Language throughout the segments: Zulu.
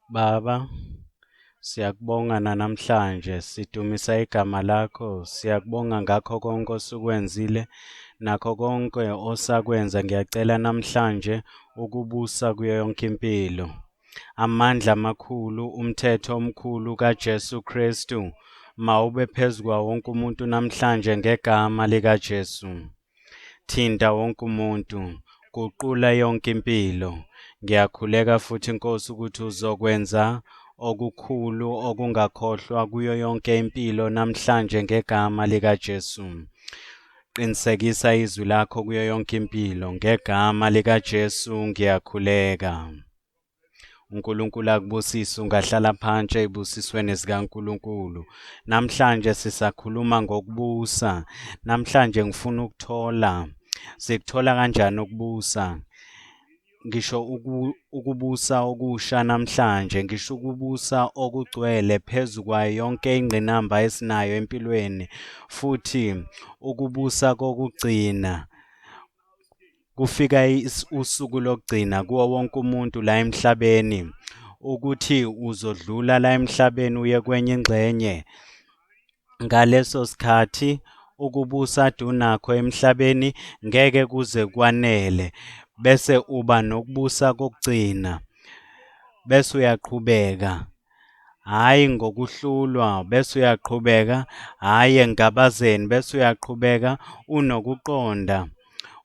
Baba, siyakubonga nanamhlanje, sidumisa igama lakho, siyakubonga ngakho konke osukwenzile nakho konke osakwenza. Ngiyacela namhlanje ukubusa kuyo yonke impilo. Amandla amakhulu, umthetho omkhulu kaJesu Kristu mawube phezu kwawo wonke umuntu namhlanje ngegama likaJesu. Thinta wonke umuntu, guqula yonke impilo. Ngiyakhuleka futhi Nkosi ukuthi uzokwenza okukhulu okungakhohlwa kuyo yonke impilo namhlanje ngegama likaJesu. Qinisekisa izwi lakho kuyo yonke impilo ngegama likaJesu ngiyakhuleka. uNkulunkulu akubusise, ungahlala phansi ey'busisweni zikaNkulunkulu. Namhlanje sisakhuluma ngokubusa. Namhlanje ngifuna ukuthola, sikuthola kanjani ukubusa? Ngisho ukubusa okusha namhlanje, ngisho ukubusa okugcwele phezu kwayo yonke ingqinamba esinayo empilweni, futhi ukubusa kokugcina. Kufika usuku lokugcina kuwo wonke umuntu la emhlabeni, ukuthi uzodlula la emhlabeni uye kwenye ingxenye. Ngaleso sikhathi ukubusa ade unakho emhlabeni ngeke kuze kwanele, bese uba nokubusa kokugcina, bese uyaqhubeka. Hhayi ngokuhlulwa, bese uyaqhubeka, hhayi ekungabazeni, bese uyaqhubeka unokuqonda,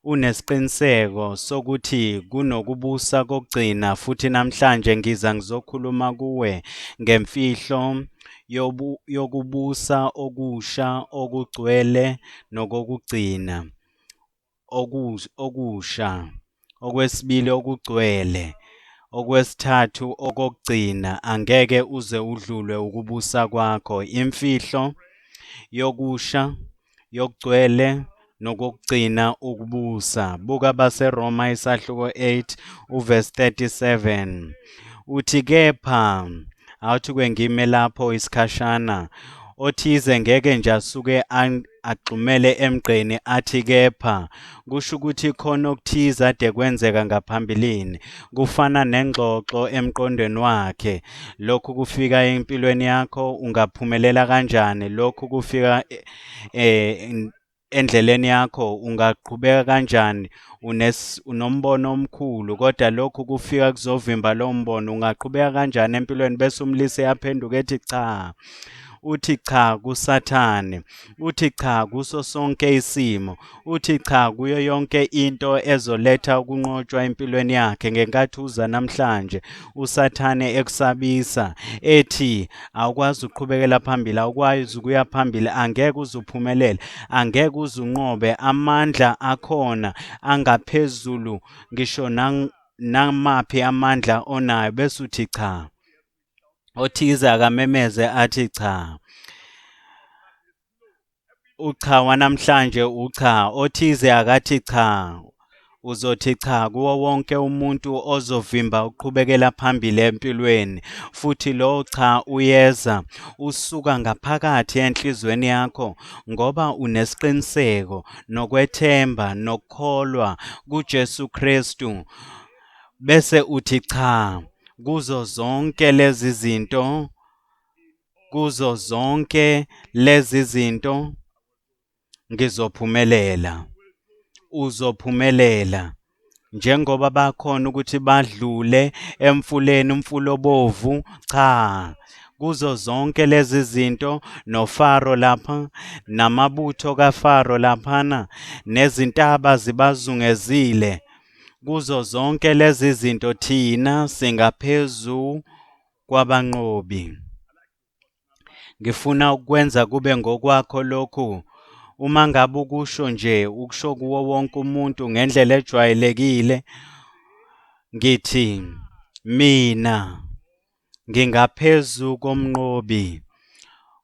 unesiqiniseko sokuthi kunokubusa kokugcina. Futhi namhlanje ngiza ngizokhuluma kuwe ngemfihlo yokubusa okusha okugcwele nokokugcina okusha. Okwesibili, okugcwele. Okwesithathu, okokugcina. Angeke uze udlulwe ukubusa kwakho. Imfihlo yokusha, yokugcwele nokokugcina ukubusa. Buka abaseRoma isahluko 8 uverse 37. Uthi kepha, awuthi-ke ngime lapho isikhashana, othize ngeke nje asuke agxumele emgqeni athi kepha, kusho ukuthi khona okuthize ade kwenzeka ngaphambilini, kufana nengxoxo emqondweni wakhe. Lokhu kufika empilweni yakho, ungaphumelela kanjani? Lokhu kufika endleleni yakho, ungaqhubeka kanjani? Unombono omkhulu, kodwa lokhu kufika kuzovimba lowo mbono, ungaqhubeka kanjani empilweni? Bese umlisa eyaphenduka ethi cha. Uthi cha kuSathane, uthi cha kuso sonke isimo, uthi cha kuyo yonke into ezoletha ukunqotshwa empilweni yakhe. Ngenkathi uza namhlanje uSathane ekusabisa ethi awukwazi ukuqhubekela phambili, awukwazi ukuya phambili, angeke uze uphumelele, angeke uze unqobe, amandla akhona angaphezulu ngisho namaphi amandla onayo, bese uthi cha. Othize akamemeze athi cha. Ucha wanamhlanje ucha, othize akathi cha. Uzothi cha kuwo wonke umuntu ozovimba ukuqhubekela phambili empilweni. Futhi lo cha uyeza, usuka ngaphakathi enhliziyweni yakho ngoba unesiqiniseko nokwethemba nokukholwa kuJesu Kristu. Bese uthi cha kuzo zonke lezi zinto, kuzo zonke lezi zinto ngizophumelela. Uzophumelela njengoba bakhona ukuthi badlule emfuleni umfula obovu. Cha, kuzo zonke lezi zinto, noFaro lapha namabutho kaFaro laphana nezintaba zibazungezile, kuzo zonke lezi zinto thina singaphezu kwabanqobi. Ngifuna ukwenza kube ngokwakho lokhu. Uma ngabe ukusho nje, ukusho kuwo wonke umuntu ngendlela ejwayelekile, ngithi mina ngingaphezu komnqobi.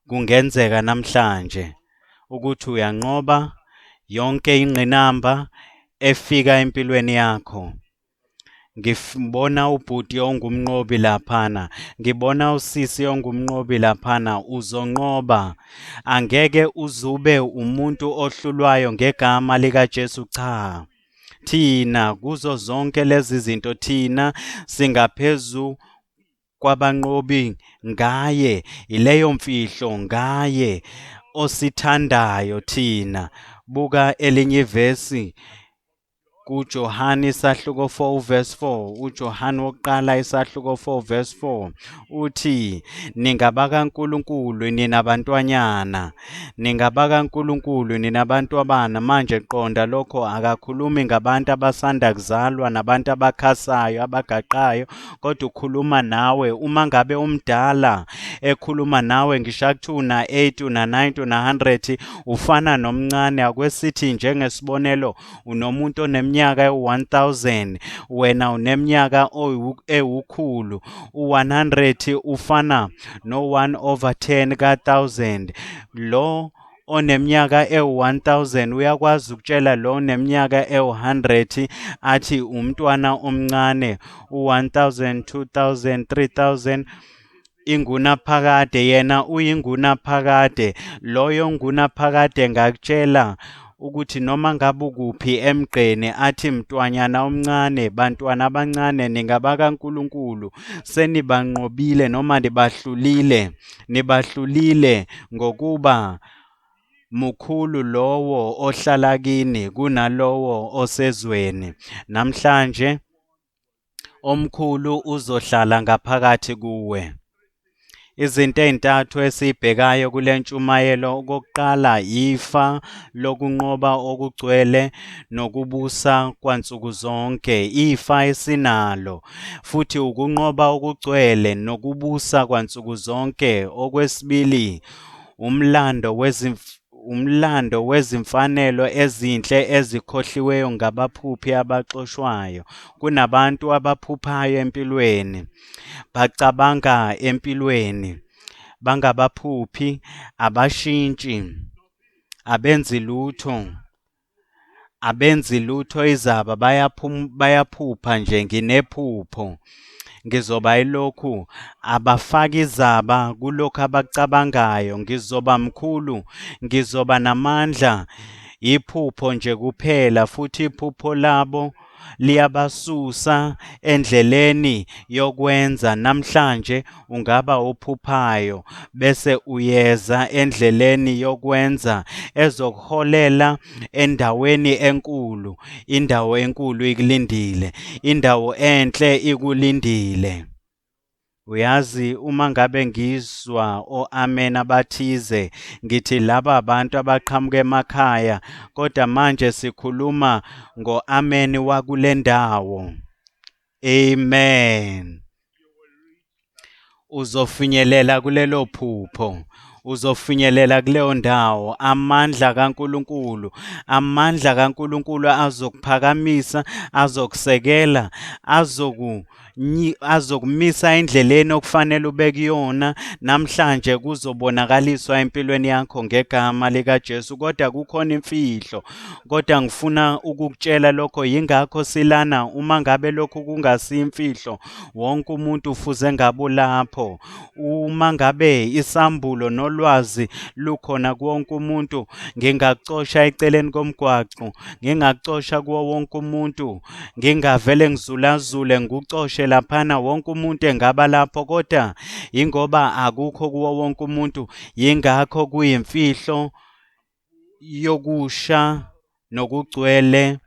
Kungenzeka namhlanje ukuthi uyanqoba yonke ingqinamba efika empilweni yakho. Ngibona ubhuti ongumnqobi laphana, ngibona usisi ongumnqobi laphana. Uzonqoba, angeke uzube umuntu ohlulwayo ngegama likaJesu. Cha, thina kuzo zonke lezi zinto thina singaphezu kwabanqobi ngaye, ileyo mfihlo ngaye osithandayo thina. Buka elinye ivesi kuJohane isahluko 4 verse 4, uJohane wokuqala isahluko 4 verse 4 uthi, ningabakaNkulunkulu nina bantwanyana, ningabakaNkulunkulu nina bantwabana. Manje qonda lokho, akakhulumi ngabantu abasanda kuzalwa nabantu abakhasayo abagaqayo, kodwa ukhuluma nawe uma ngabe umdala ekhuluma nawe, ngisho akuthiwa una 80 una 90 una 100, ufana nomncane. Akwesithi njengesibonelo unomuntu oneminyaka ewu-1000, wena uneminyaka ewu-100, u-100 ufana no-1 over 10 ka-1000. Lo oneminyaka ewu-1000 uyakwazi ukutshela lo oneminyaka ewu-100 athi umntwana omncane, u-1000, 2000, 3000 ingunaphakade, yena uyingunaphakade. Loyo ngunaphakade ngakutshela ukuthi noma ngabe ukuphi emgqeni athi mntwanyana omncane, bantwana abancane, ningabakaNkulunkulu, senibanqobile noma nibahlulile, nibahlulile ngokuba mukhulu lowo ohlala kini kunalowo osezweni. Namhlanje omkhulu uzohlala ngaphakathi kuwe. Izinto ezintathu esibhekayo kule ntshumayelo. Okokuqala, ifa lokunqoba okugcwele nokubusa kwansuku zonke. Ifa esinalo futhi ukunqoba okugcwele nokubusa kwansuku zonke. Okwesibili, umlando wezimfanelo ezinhle ezikhohliweyo ngabaphuphi abaxoshwayo. Kunabantu abaphuphayo empilweni, bacabanga empilweni, bangabaphuphi, abashintshi, abenzi lutho, abenzi lutho izaba, bayaphupha nje, nginephupho ngizoba yilokhu. Abafaki izaba kulokhu abakucabangayo, ngizoba mkhulu, ngizoba namandla. Iphupho nje kuphela, futhi iphupho labo liyabasusa endleleni yokwenza. Namhlanje ungaba ophuphayo bese uyeza endleleni yokwenza ezokuholela endaweni enkulu. Indawo enkulu ikulindile, indawo enhle ikulindile. Uyazi, uma ngabe ngizwa o-amen abathize, ngithi laba abantu abaqhamuka emakhaya, kodwa manje sikhuluma ngo-amen wakule ndawo. Amen. Uzofinyelela kulelo phupho, uzofinyelela kuleyo ndawo. Amandla kaNkulunkulu, amandla kaNkulunkulu azokuphakamisa, azokusekela, azokumisa endleleni okufanele ube kuyona. Namhlanje kuzobonakaliswa empilweni yakho ngegama likaJesu. Kodwa kukhona imfihlo, kodwa ngifuna ukukutshela lokho, yingakho silana. Uma ngabe lokhu kungasiyo imfihlo, wonke umuntu ufuze ngabe ulapho. Uma ngabe isambulo nolwazi lukhona kuwonke umuntu, ngingakucosha eceleni komgwaqo, ngingakucosha kuwo wonke umuntu, ngingavele ngizulazule ngikucoshe laphana, wonke umuntu engaba lapho. Kodwa ingoba akukho kuwo wonke umuntu, yingakho kuyimfihlo yokusha nokugcwele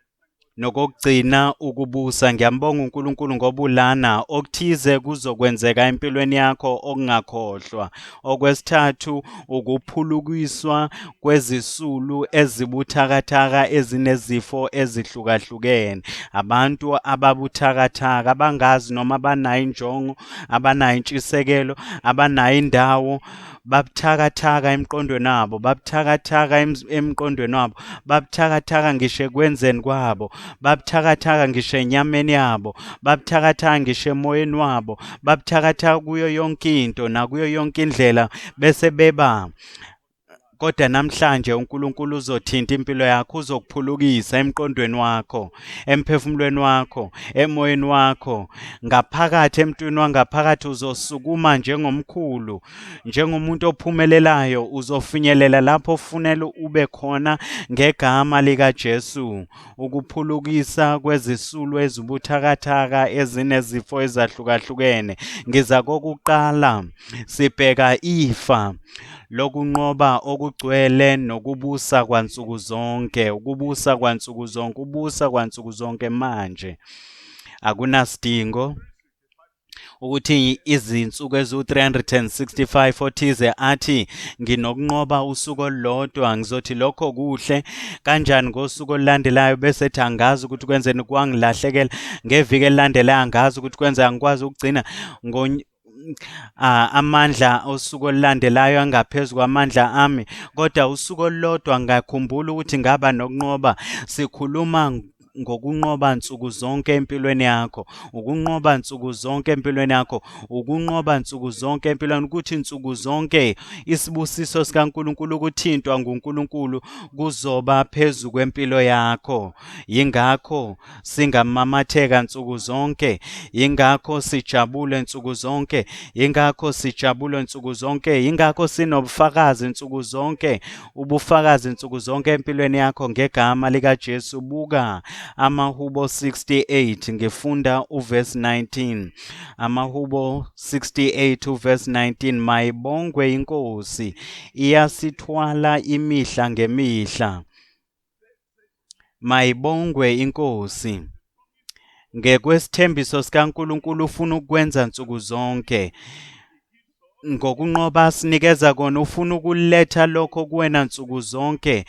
nokugcina ukubusa. Ngiyambonga uNkulunkulu ngoba ulana, okuthize kuzokwenzeka empilweni yakho okungakhohlwa. Okwesithathu, ukuphulukiswa kwezisulu ezibuthakathaka ezinezifo ezihlukahlukene. Abantu ababuthakathaka abangazi noma abanayo injongo, abanayo intshisekelo, abanayo indawo, babuthakathaka emqondweni wabo, babuthakathaka emqondweni wabo, babuthakathaka ngisho ekwenzeni kwabo, babuthakathaka ngisho enyameni yabo, babuthakathaka ngisho emoyeni wabo, babuthakathaka kuyo yonke into nakuyo yonke indlela, bese beba Kodwa namhlanje uNkulunkulu uzothinta impilo yakho, uzokuphulukisa emqondweni wakho, emphefumulweni wakho, emoyeni wakho, ngaphakathi emntwini wangaphakathi. Uzosukuma njengomkhulu, njengomuntu ophumelelayo, uzofinyelela lapho ofunela ube khona ngegama likaJesu. Ukuphulukisa kwezisulu ezibuthakathaka ezinezifo ezahlukahlukene. Ngiza kokuqala, sibheka ifa lokunqoba okugcwele nokubusa kwansuku zonke, ukubusa kwansuku zonke, ubusa kwansuku zonke. Manje akunasidingo ukuthi izinsuku eziwu-365 othize athi nginokunqoba usuku olulodwa, ngizothi lokho kuhle kanjani ngosuku olulandelayo, bese ethi angazi ukuthi kwenzeni, kwangilahlekela ngeviki elilandelayo, angazi ukuthi kwenzeka, angikwazi ukugcina amandla osuku olulandelayo angaphezu kwamandla ami, kodwa usuku olulodwa ngakhumbula ukuthi ngaba nokunqoba. Sikhuluma ngokunqoba nsuku zonke empilweni yakho, ukunqoba nsuku zonke empilweni yakho, ukunqoba nsuku zonke empilweni, ukuthi nsuku zonke isibusiso sikaNkulunkulu, ukuthintwa nguNkulunkulu kuzoba phezu kwempilo yakho. Yingakho singamamatheka nsuku zonke, yingakho sijabule nsuku zonke, yingakho sijabule nsuku zonke, yingakho sinobufakazi nsuku zonke, ubufakazi nsuku zonke empilweni yakho ngegama likaJesu. Buka Amahubo 68, ngifunda uverse 19. Amahubo 68 uverse 19, mayibongwe iNkosi, iyasithwala imihla ngemihla. Mayibongwe iNkosi. Ngekwesithembiso sikaNkulunkulu ufuna ukwenza nsuku zonke. Ngokunqoba sinikeza kona, ufuna ukuletha lokho kuwena nsuku zonke.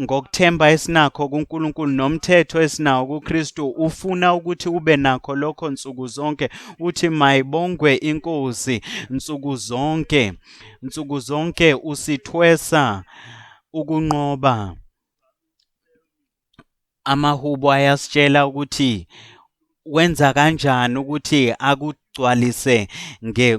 Ngokuthemba esinakho kuNkulunkulu nomthetho esinawo kuKristu, ufuna ukuthi ube nakho lokho nsuku zonke. Uthi mayibongwe iNkosi nsuku zonke. Nsuku zonke usithwesa ukunqoba. Amahubo ayasitshela ukuthi wenza kanjani ukuthi akugcwalise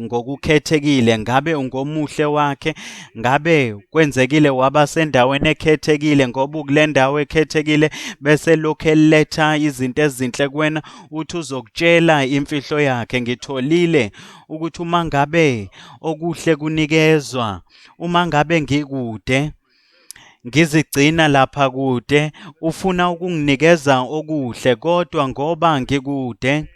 ngokukhethekile. Ngabe ungomuhle wakhe? Ngabe kwenzekile waba sendaweni ekhethekile? Ngoba ukule ndawo ekhethekile bese lokhu eletha izinto ezinhle kuwena, uthi uzokutshela imfihlo yakhe. Ngitholile ukuthi uma ngabe okuhle kunikezwa, uma ngabe ngikude, ngizigcina lapha kude, ufuna ukunginikeza okuhle, kodwa ngoba ngikude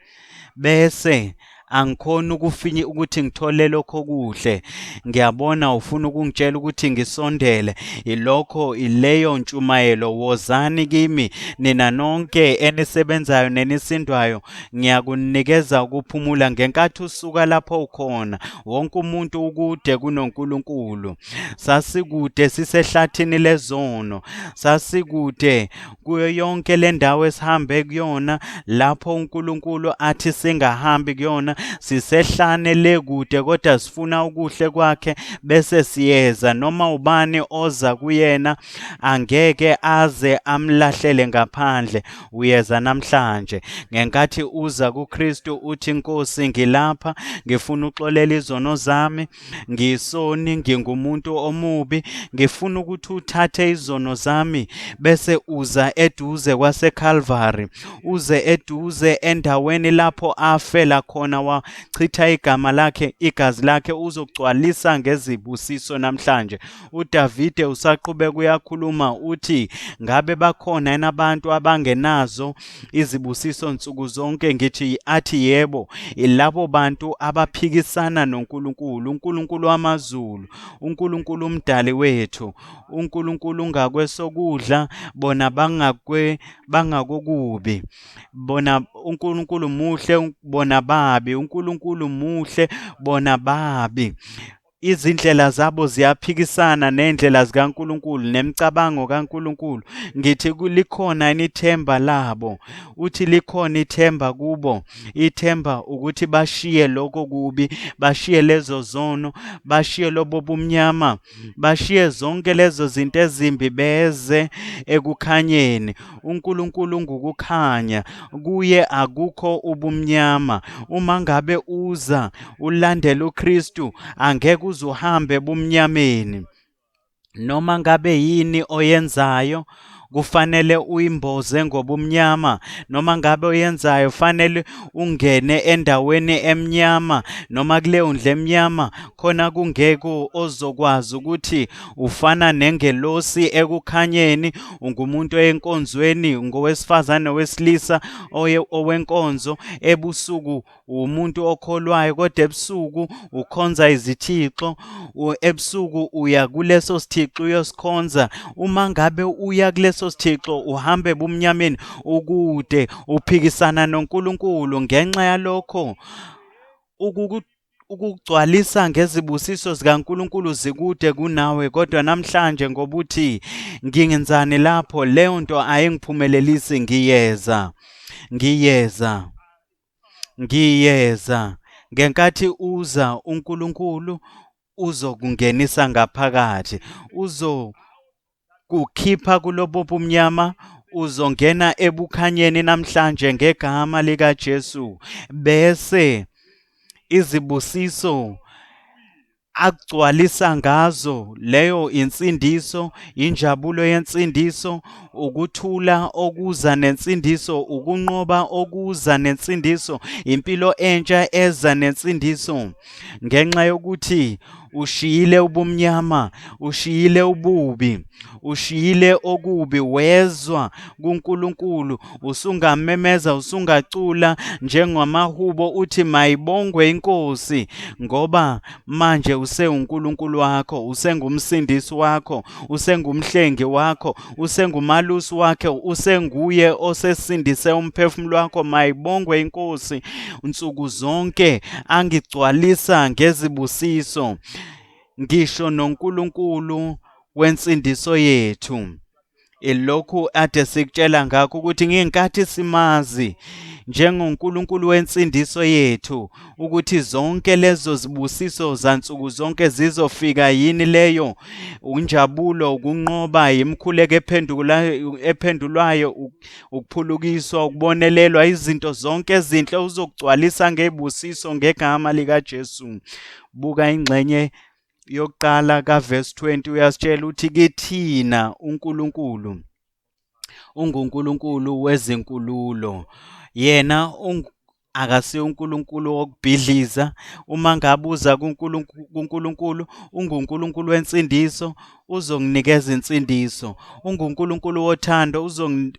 bese angikhoni ukuthi ngithole lokho okuhle. Ngiyabona ufuna ukungitshela ukuthi ngisondele. Ilokho, ileyo ntshumayelo. Wozani kimi nina nonke enisebenzayo nenisindwayo, ngiyakunikeza ukuphumula. Ngenkathi usuka lapho ukhona, wonke umuntu ukude kunoNkulunkulu. Sasikude sisehlathini lezono, sasikude kuyo yonke le ndawo esihambe kuyona, lapho uNkulunkulu athi singahambi kuyona. Sisehlane le kude, kodwa sifuna okuhle kwakhe bese siyeza. Noma ubani oza kuyena angeke aze amlahlele ngaphandle. Uyeza namhlanje. Ngenkathi uza kuKristu uthi, Nkosi, ngilapha, ngifuna uxolela izono zami, ngisoni, ngingumuntu omubi, ngifuna ukuthi uthathe izono zami bese uza eduze kwaseCalvary, uze eduze endaweni lapho afela khona, wachitha igama lakhe, igazi lakhe, uzogcwalisa ngezibusiso namhlanje. uDavide usaqhubeka uyakhuluma, uthi ngabe bakhona yini abantu abangenazo izibusiso nsuku zonke? Ngithi athi yebo, ilabo bantu abaphikisana noNkulunkulu, uNkulunkulu wamazulu, uNkulunkulu umdali wethu, uNkulunkulu ungakwesokudla, bona bangakokubi. Bona uNkulunkulu muhle, bona babi. uNkulunkulu muhle, bona babi. Izindlela zabo ziyaphikisana nendlela zikaNkulunkulu nemicabango kaNkulunkulu. Ngithi likhona yini ithemba labo? Uthi likhona ithemba kubo. Ithemba ukuthi bashiye lokho kubi, bashiye lezo zono, bashiye lobo bumnyama, bashiye zonke lezo zinto ezimbi, beze ekukhanyeni. uNkulunkulu ungukukhanya, kuye akukho ubumnyama. Uma ngabe uza ulandela uKristu, angeke uze uhambe ebumnyameni. Noma ngabe yini oyenzayo kufanele uyimboze ngobumnyama, noma ngabe oyenzayo fanele ungene endaweni emnyama noma kuleyo ndlu emnyama, khona kungekho ozokwazi ukuthi ufana nengelosi ekukhanyeni, ungumuntu enkonzweni, ngowesifazane nowesilisa owenkonzo. Ebusuku umuntu okholwayo, kodwa ebusuku ukhonza izithixo, ebusuku uya kuleso sithixo uyosikhonza. Uma ngabe uya kuleso sithixo uhamba ebumnyameni, ukude uphikisana noNkulunkulu. Ngenxa yalokho ukugcwalisa ngezibusiso zikaNkulunkulu zikude kunawe. Kodwa namhlanje ngoba uthi ngingenzani lapho, leyo nto ayingiphumelelisi, ngiyeza, ngiyeza, ngiyeza. Ngenkathi uza uNkulunkulu uzokungenisa ngaphakathi, uzokukhipha kulobo bumnyama, uzongena ebukhanyeni namhlanje ngegama likaJesu. Bese izibusiso akugcwalisa ngazo leyo insindiso, injabulo yensindiso, ukuthula okuza nensindiso, ukunqoba okuza nensindiso, impilo entsha eza nensindiso. Ngenxa yokuthi ushiyile ubumnyama, ushiyile ububi, ushiyile okubi, wezwa kuNkulunkulu, usungamemeza, usungacula njengamahubo uthi mayibongwe iNkosi, ngoba manje usewuNkulunkulu wakho, usengumsindisi wakho, usengumhlengi wakho, usengumalusi wakhe, usenguye osesindise umphefumulo wakho. Mayibongwe iNkosi nsuku zonke, angigcwalisa ngezibusiso, ngisho noNkulunkulu wensindiso yethu. Ilokhu ade sikutshela ngakho ukuthi ngenkathi simazi njengoNkulunkulu wensindiso yethu, ukuthi zonke lezo zibusiso zansuku zonke zizofika yini leyo injabulo, ukunqoba, imikhuleko ephendulwayo, ukuphulukiswa, ukubonelelwa, izinto zonke ezinhle uzokugcwalisa ngezibusiso ngegama likaJesu. Buka ingxenye yokuqala kaverse 20, uyasitshela uthi kithina uNkulunkulu unguNkulunkulu wezinkululo. Yena akasiye uNkulunkulu wokubhidliza. Uma ngabe uza kuNkulunkulu, unguNkulunkulu wensindiso, uzokunikeza insindiso. UnguNkulunkulu wothando,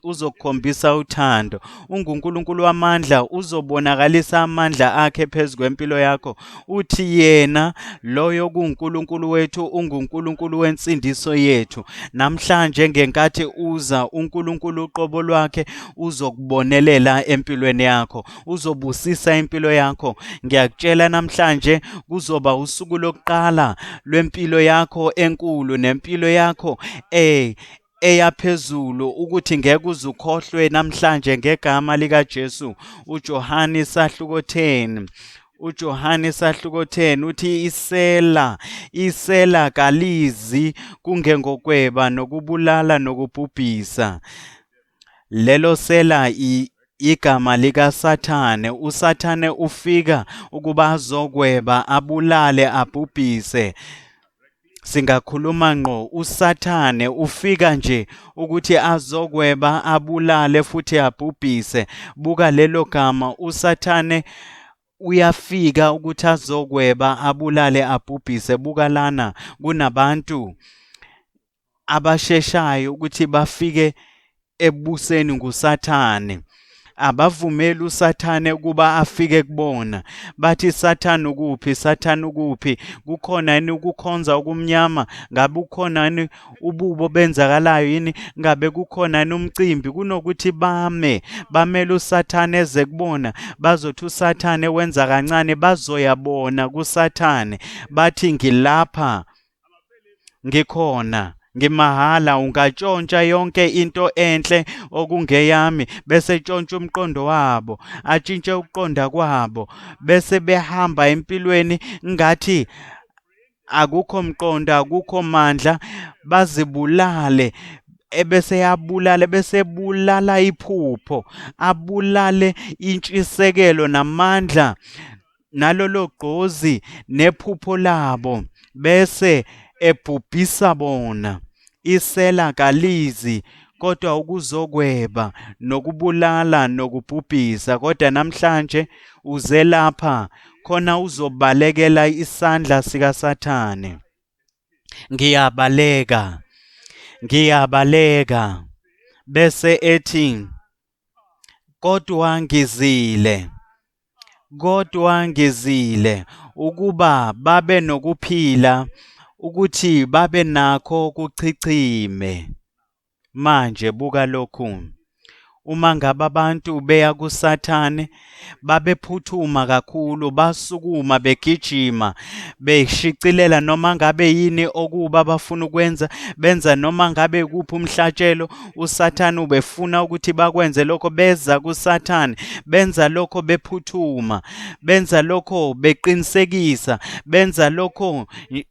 uzokukhombisa uthando. UnguNkulunkulu wamandla, uzobonakalisa amandla akhe phezu kwempilo yakho. Uthi yena loyo kuNkulunkulu wethu, unguNkulunkulu wensindiso yethu. Namhlanje ngenkathi uza, uNkulunkulu uqobo lwakhe uzokubonelela empilweni yakho, uzobusisa impilo yakho. Ngiyakutshela namhlanje kuzoba usuku lokuqala lwempilo yakho enkulu nempilo yakho eyaphezulu, ukuthi ngeke uze ukhohlwe namhlanje ngegama likaJesu. uJohane sahluko 10, uJohane sahluko 10 uthi isela kalizi kungengokweba nokubulala nokubhubhisa. Lelo sela igama likaSathane. uSathane ufika ukuba azokweba, abulale, abhubhise. Singakhuluma ngqo, uSathane ufika nje ukuthi azokweba, abulale futhi abhubhise. Buka lelo gama, uSathane uyafika ukuthi azokweba, abulale, abhubhise. Buka lana, kunabantu abasheshayo ukuthi bafike ebuseni nguSathane. Abavumeli uSathane ukuba afike kubona. Bathi Sathane ukuphi? Sathane ukuphi? Kukhona yini ukukhonza okumnyama? Ngabe ukhona yini ububo obenzakalayo yini? Ngabe kukhona yini umcimbi? Kunokuthi bame, bamele uSathane eze kubona, bazothi uSathane wenza kancane, bazoyabona kuSathane. Bathi ngilapha, ngikhona, ngimahhala, ungatshontsha yonke into enhle okungeyami. Bese tshontsha umqondo wabo, atshintshe ukuqonda kwabo, bese behamba empilweni ngathi akukho mqondo, akukho mandla, bazibulale. Ebese yabulala, bese bulala iphupho, abulale intshisekelo namandla nalolo gqozi nephupho labo, bese Ebhubhisa bona. Isela kalizi kodwa ukuzokweba nokubulala nokubhubhisa, kodwa namhlanje uze lapha khona uzobalekela isandla sikaSathane. Ngiyabaleka, ngiyabaleka. Bese ethi, kodwa ngizile, kodwa ngizile ukuba babe nokuphila, ukuthi babe nakho kuchichime. Manje buka lokhu. Uma ngabe abantu beya kuSathane babephuthuma kakhulu, basukuma begijima beshicilela noma ngabe yini okuba bafuna ukwenza, benza noma ngabe kuphi umhlatshelo. uSathane ubefuna ukuthi bakwenze lokho, beza kuSathane benza lokho bephuthuma, benza lokho beqinisekisa, benza lokho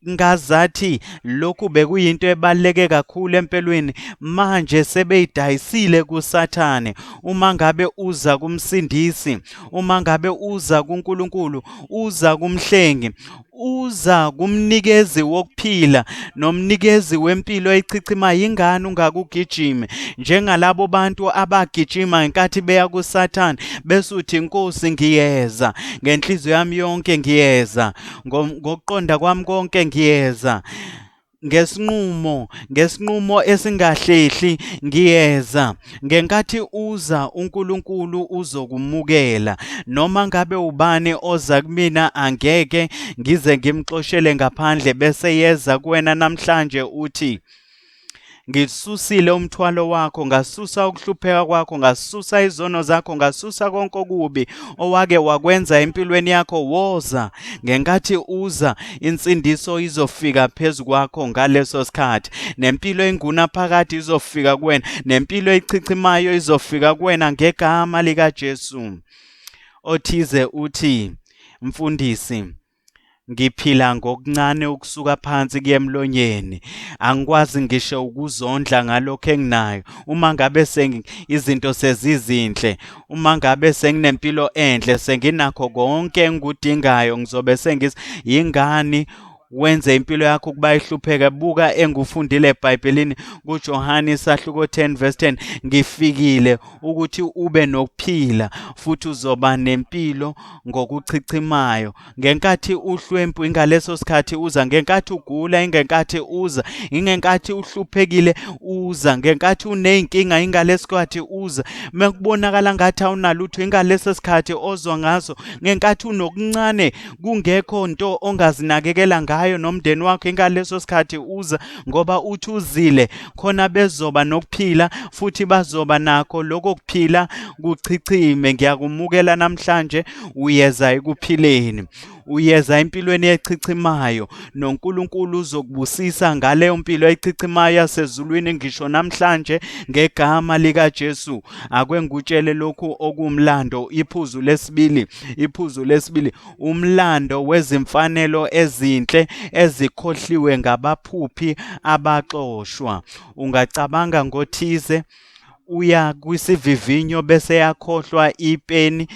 ngazathi lokhu bekuyinto ebaluleke kakhulu empelweni. Manje sebeyidayisile kuSathane. Uma ngabe uza kuMsindisi, uma ngabe uza kuNkulunkulu, uza kuMhlengi, uza kumnikezi wokuphila nomnikezi wempilo echichimayo, ingane ungakugijimi njengalabo bantu abagijima ngenkathi beya kuSathane, bese uthi, Nkosi, ngiyeza ngenhliziyo yami yonke, ngiyeza ngokuqonda kwami konke, ngiyeza ngesinqumo, ngesinqumo esingahlehli, ngiyeza. Ngenkathi uza, uNkulunkulu uzokumukela. Noma ngabe ubani oza kumina angeke ngize ngimxoshele ngaphandle. Bese yeza kuwena namhlanje uthi, ngisusile umthwalo wakho, ngasusa ukuhlupheka kwakho, ngasusa izono zakho, ngasusa konke okubi owake wakwenza empilweni yakho. Woza. Ngenkathi uza, insindiso izofika phezu kwakho ngaleso sikhathi, nempilo engunaphakade izofika kuwena, nempilo echichimayo izofika kuwena ngegama likaJesu. Othize uthi, Mfundisi, ngiphila ngokuncane ukusuka phansi kuye emlonyeni, angikwazi ngisho ukuzondla ngalokho enginayo. Uma ngabe izinto sezizinhle, uma ngabe senginempilo enhle, senginakho konke engikudingayo, ngizobe sengis yingani wenze impilo yakho ukuba ihlupheke. Buka engufundile eBhayibhelini kuJohane isahluko 10 verse 10, ngifikile ukuthi ube nokuphila futhi uzoba nempilo ngokuchichimayo. Ngenkathi uhlwempu ingaleso sikhathi uza, ngenkathi ugula ingenkathi uza, ingenkathi uhluphekile uza, ngenkathi uney'nkinga ingaleso sikhathi uza, mekubonakala ngathi awunalutho ingaleso sikhathi ozwa ngaso, ngenkathi unokuncane kungekho nto ongazinakekela ngayo nomndeni wakho ingaleso sikhathi uza, ngoba uthi uzile khona bezoba nokuphila futhi bazoba nakho lokho kuphila kuchichime. Ngiyakumukela namhlanje, uyeza ekuphileni, uyeza empilweni echichimayo, noNkulunkulu uzokubusisa ngaleyo mpilo echichimayo yasezulwini ngisho namhlanje ngegama likaJesu. Ake ngikutshele lokhu okuwumlando, iphuzu lesibili, iphuzu lesibili, umlando wezimfanelo ezinhle ezikhohliwe ngabaphuphi abaxoshwa. Ungacabanga ngothize uya kwisivivinyo bese yakhohlwa ipeni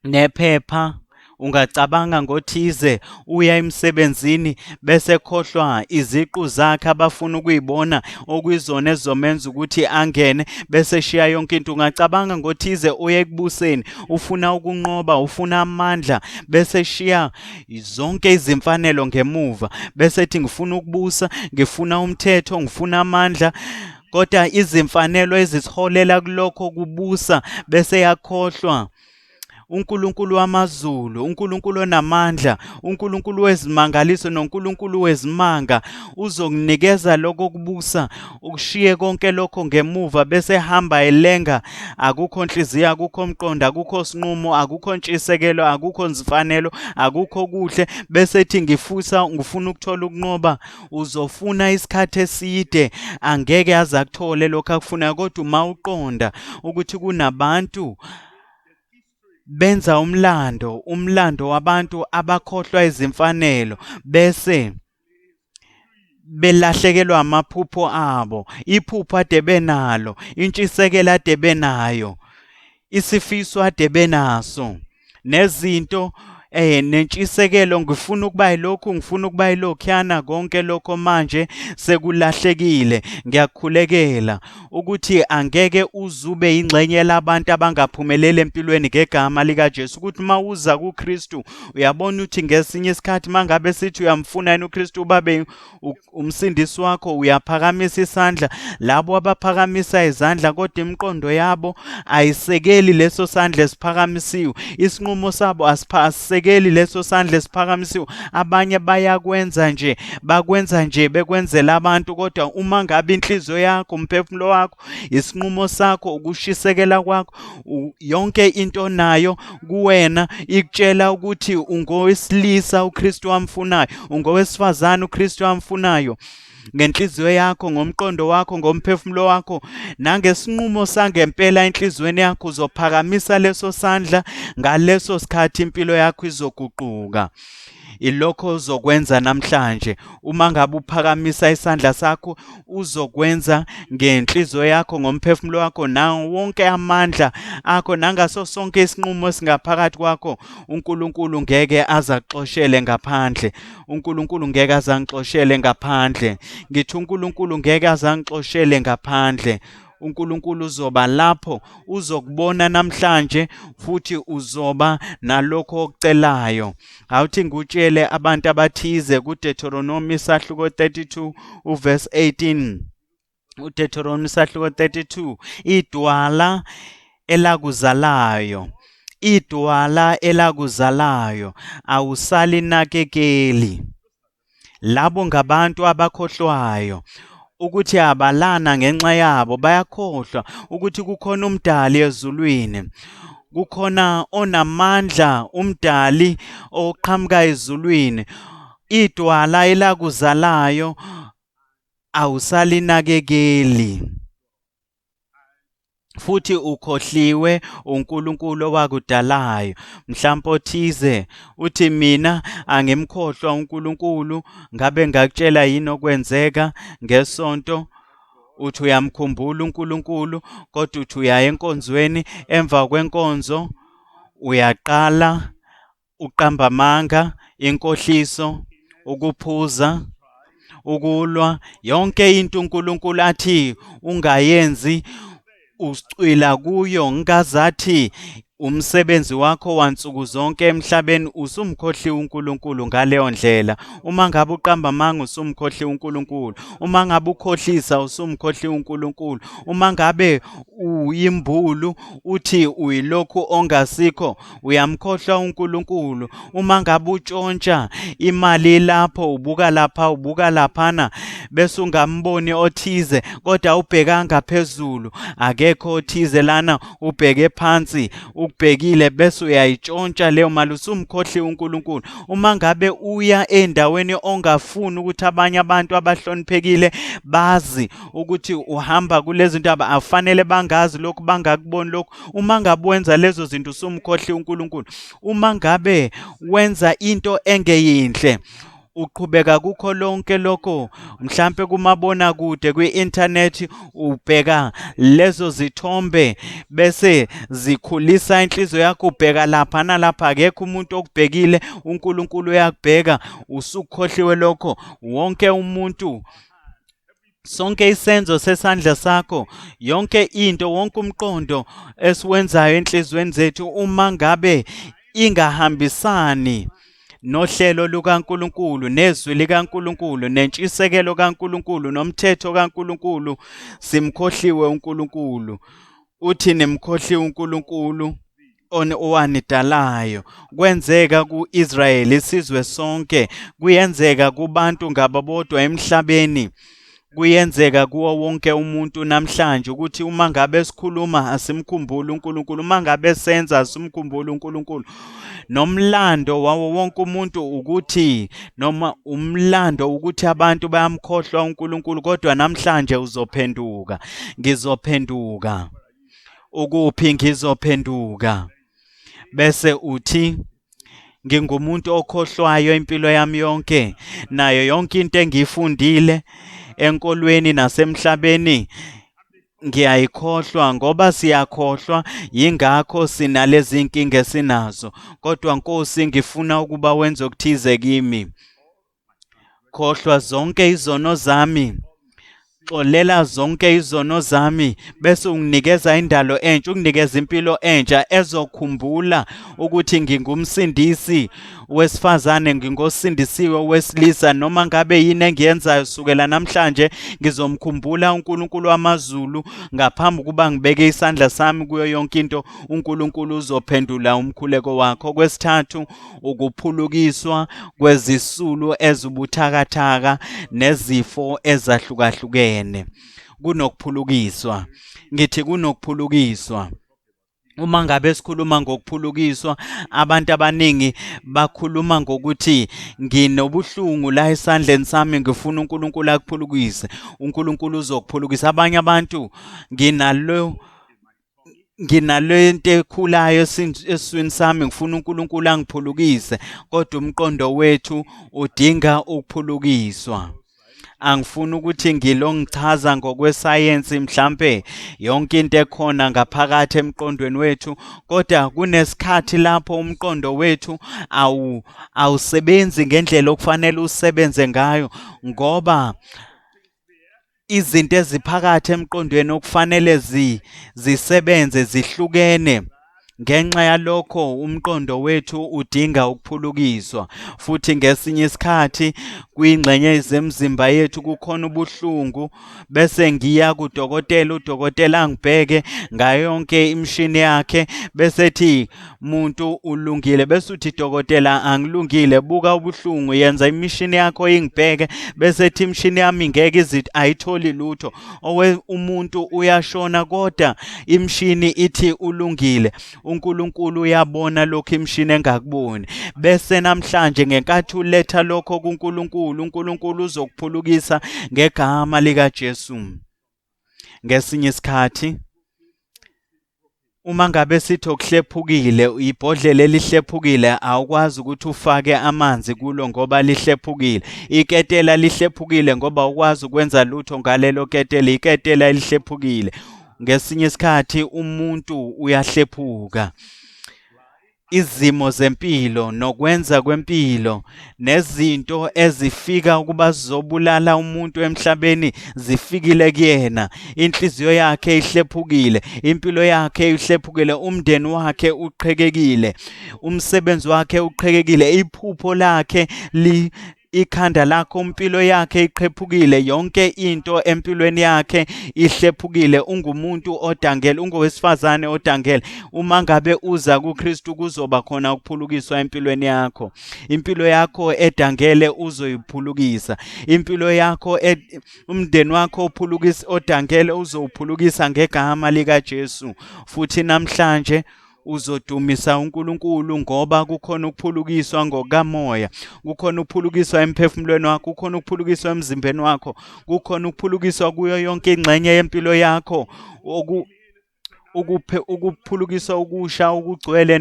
nephepha. Ungacabanga ngothize uya emsebenzini bese khohlwa iziqu zakhe abafuna ukuyibona okuyizona ezizomenza ukuthi angene, bese shiya yonke into. Ungacabanga ngothize uya ekubuseni, ufuna ukunqoba, ufuna amandla, bese shiya zonke izimfanelo ngemuva, bese ethi ngifuna ukubusa, ngifuna umthetho, ngifuna amandla, kodwa izimfanelo ezisiholela kulokho kubusa bese yakhohlwa. uNkulunkulu wamazulu, uNkulunkulu onamandla, uNkulunkulu wezimangaliso noNkulunkulu wezimanga uzokunikeza lokho kubusa, ukushiye konke lokho ngemuva bese hamba elenga. Akukho nhliziyo, akukho mqondo, akukho sinqumo, akukho ntshisekelo, akukho nzifanelo, akukho kuhle, bese ethi ngifisa, ngifuna ukuthola ukunqoba. Uzofuna isikhathi eside, angeke aze akuthole lokho akufunayo. Kodwa uma uqonda ukuthi kunabantu benza umlando, umlando wabantu abakhohlwa izimfanelo bese belahlekelwa amaphupho abo, iphupho ade benalo, intshisekelo ade benayo, isifiso ade benaso, nezinto Nentshisekelo, ngifuna ukuba yilokhu, ngifuna ukuba yilokhuyana, konke lokho manje sekulahlekile. Ngiyakukhulekela ukuthi angeke uzube ingxenye labantu abangaphumeleli empilweni ngegama likaJesu. Ukuthi uma uza kuKristu uyabona ukuthi ngesinye isikhathi mangabe sithi uyamfuna yena uKristu babe umsindisi wakho, uyaphakamisa isandla. Labo abaphakamisa izandla kodwa imiqondo yabo ayisekeli leso sandla esiphakamisiwe, isinqumo sabo asisekeli leso sandla esiphakamisiwe. Abanye bayakwenza nje, bakwenza nje bekwenzela abantu, kodwa uma ngabe inhliziyo yakho, umphefumulo wakho, isinqumo sakho, ukushisekela kwakho, yonke into onayo kuwena ikutshela ukuthi ungowesilisa uKristu amfunayo, ungowesifazane uKristu amfunayo, ngenhliziyo yakho, ngomqondo wakho, ngomphefumulo wakho, nangesinqumo sangempela enhliziyweni yakho, uzophakamisa leso sandla. Ngaleso sikhathi impilo yakho izoguquka. Ilokho ozokwenza namhlanje. Uma ngabe uphakamisa isandla sakho, uzokwenza ngenhliziyo yakho, ngomphefumulo wakho, nawo wonke amandla akho, nangaso sonke isinqumo esingaphakathi kwakho. uNkulunkulu ngeke azaxoshele ngaphandle. uNkulunkulu ngeke azangixoshele ngaphandle. Ngithi uNkulunkulu ngeke azangixoshele ngaphandle. uNkulunkulu uzoba lapho, uzokubona namhlanje, futhi uzoba nalokho okucelayo. Awuthi ngikutshele abantu abathize kuDeuteronomy isahluko 32 uverse 18. uDeuteronomy isahluko 32, idwala elakuzalayo, idwala elakuzalayo awusalinakekeli. Labo ngabantu abakhohlwayo ukuthi abalana ngenxa yabo, bayakhohlwa ukuthi kukhona umdali ezulwini, kukhona onamandla, umdali oqhamuka ezulwini. Idwala elakuzalayo awusalinakekeli, futhi ukhohliwe uNkulunkulu owakudalayo. Mhlawumbe othize uthi mina angimkhohlwa uNkulunkulu, ngabe ngakutshela yini okwenzeka ngesonto? Uthi uyamkhumbula uNkulunkulu, kodwa uthi uyaya enkonzweni, emva kwenkonzo uyaqala uqamba amanga, inkohliso, ukuphuza, ukulwa, yonke into uNkulunkulu athi ungayenzi ucwila kuyo, ngazathi umsebenzi wakho wansuku zonke emhlabeni. Usumkhohliwe uNkulunkulu ngaleyo ndlela. Uma ngabe uqamba amanga, usumkhohliwe uNkulunkulu. Uma ngabe ukhohlisa, usumkhohliwe uNkulunkulu. Uma ngabe uyimbulu, uthi uyilokhu ongasikho, uyamkhohlwa uNkulunkulu. Uma ngabe utshontsha imali lapho, ubuka lapha, ubuka laphana, bese ungamboni othize, kodwa ubhekanga phezulu, akekho othize lana, ubheke phansi, ukubhekile, bese uyayitshontsha leyo mali, usumkhohliwe uNkulunkulu. Uma ngabe uya endaweni ongafuni ukuthi abanye abantu abahloniphekile bazi ukuthi uhamba kulezi zinto, afanele bangazi lokhu, bangakuboni lokhu, uma ngabe wenza lezo zinto usumkhohliwe uNkulunkulu. Uma ngabe wenza into engeyinhle, uqhubeka kukho lonke lokho, mhlambe kumabona kude, kwi-internet, ubheka lezo zithombe bese zikhulisa inhliziyo yakho, ubheka lapha nalapha, akekho umuntu okubhekile, uNkulunkulu uyakubheka, usukhohliwe lokho. Wonke umuntu, sonke isenzo sesandla sakho, yonke into, wonke umqondo esiwenzayo enhliziyweni zethu, uma ngabe ingahambisani nohlelo lukaNkulunkulu, nezwi likaNkulunkulu, nentshisekelo kaNkulunkulu, nomthetho kaNkulunkulu, simkhohliwe uNkulunkulu. Uthi nimkhohliwe uNkulunkulu owanidalayo. Kwenzeka ku-Israyeli, isizwe sonke, kuyenzeka kubantu ngababodwa emhlabeni, kuyenzeka kuwo wonke umuntu namhlanje, ukuthi uma ngabe sikhuluma asimkhumbuli uNkulunkulu, uma ngabe senza asimkhumbuli uNkulunkulu. Nomlando wawo wonke umuntu ukuthi, noma umlando ukuthi abantu bayamkhohlwa uNkulunkulu, kodwa namhlanje uzophenduka. Ngizophenduka. Ukuphi? Ngizophenduka. Bese uthi ngingumuntu okhohlwayo impilo yami yonke, nayo yonke into engiyifundile enkolweni nasemhlabeni. Ngiyayikhohlwa ngoba siyakhohlwa, yingakho sinalezi nkinga esinazo. Kodwa Nkosi, ngifuna ukuba wenze okuthize kimi. Khohlwa zonke izono zami, xolela zonke izono zami, bese unginikeza indalo entsha, unginikeza impilo entsha ezokhumbula ukuthi ngingumsindisi wesifazane, ngingosindisiwe wesilisa. Noma ngabe yini engiyenzayo sukela namhlanje, ngizomkhumbula uNkulunkulu wamazulu ngaphambi kuba ngibeke isandla sami kuyo yonke into. uNkulunkulu uzophendula umkhuleko wakho. Okwesithathu, ukuphulukiswa kwezisulu ezibuthakathaka nezifo ezahlukahlukene. Kunokuphulukiswa, ngithi kunokuphulukiswa. Uma ngabe sikhuluma ngokuphulukiswa, abantu abaningi bakhuluma ngokuthi nginobuhlungu la esandleni sami, ngifuna uNkulunkulu akuphulukise. uNkulunkulu uzokuphulukisa. Abanye abantu, nginalo nginalento ekhulayo esiswini sami, ngifuna uNkulunkulu angiphulukise. Kodwa umqondo wethu udinga ukuphulukiswa. Angifuni ukuthi ngilongichaza ngokwesayensi mhlampe yonke into ekhona ngaphakathi emqondweni wethu, kodwa kunesikhathi lapho umqondo wethu awusebenzi ngendlela okufanele usebenze ngayo, ngoba izinto eziphakathi emqondweni okufanele zisebenze zihlukene. Ngenxa yalokho umqondo wethu udinga ukuphulukiswa, futhi ngesinye isikhathi kwingxenye zemizimba yethu kukhona ubuhlungu, bese ngiya kudokotela, udokotela angibheke ngayo yonke imishini yakhe, bese ethi muntu ulungile, bese uthi dokotela angilungile, buka ubuhlungu, yenza imishini yakho ingibheke, bese ethi imishini yami ngeke izithi ayitholi lutho. Owe umuntu uyashona kodwa imishini ithi ulungile. uNkulunkulu uyabona lokho imishini engakuboni. Bese namhlanje ngenkathi uletha lokho kuNkulunkulu, uNkulunkulu uzokuphulukisa ngegama likaJesu. Ngesinye isikhathi uma ngabe sithi okuhlephukile, ibhodlela elihlephukile, awukwazi ukuthi ufake amanzi kulo ngoba lihlephukile. Iketela lihlephukile ngoba awukwazi ukwenza lutho ngalelo ketela, iketela elihlephukile. Ngesinye isikhathi umuntu uyahlephuka. Izimo zempilo nokwenza kwempilo nezinto ezifika ukuba zizobulala umuntu emhlabeni zifikile kuyena. Inhliziyo yakhe ihlephukile, impilo yakhe ihlephukile, umndeni wakhe uqhekekile, umsebenzi wakhe uqhekekile, iphupho lakhe li ikhanda lakho, impilo yakhe iqhephukile, yonke into empilweni yakhe ihlephukile. Ungumuntu odangele, ungowesifazane odangele. Uma ngabe uza kuKristu kuzoba khona ukuphulukiswa empilweni yakho. Impilo yakho edangele uzoyiphulukisa. Impilo yakho umndeni wakho uphulukisa odangele uzowuphulukisa ngegama likaJesu. Futhi namhlanje uzodumisa uNkulunkulu ngoba kukhona ukuphulukiswa ngokamoya, kukhona ukuphulukiswa emphefumulweni wakho, kukhona ukuphulukiswa emzimbeni wakho, kukhona ukuphulukiswa kuyo yonke ingxenye yempilo yakho, ukuphulukiswa okusha okugcwele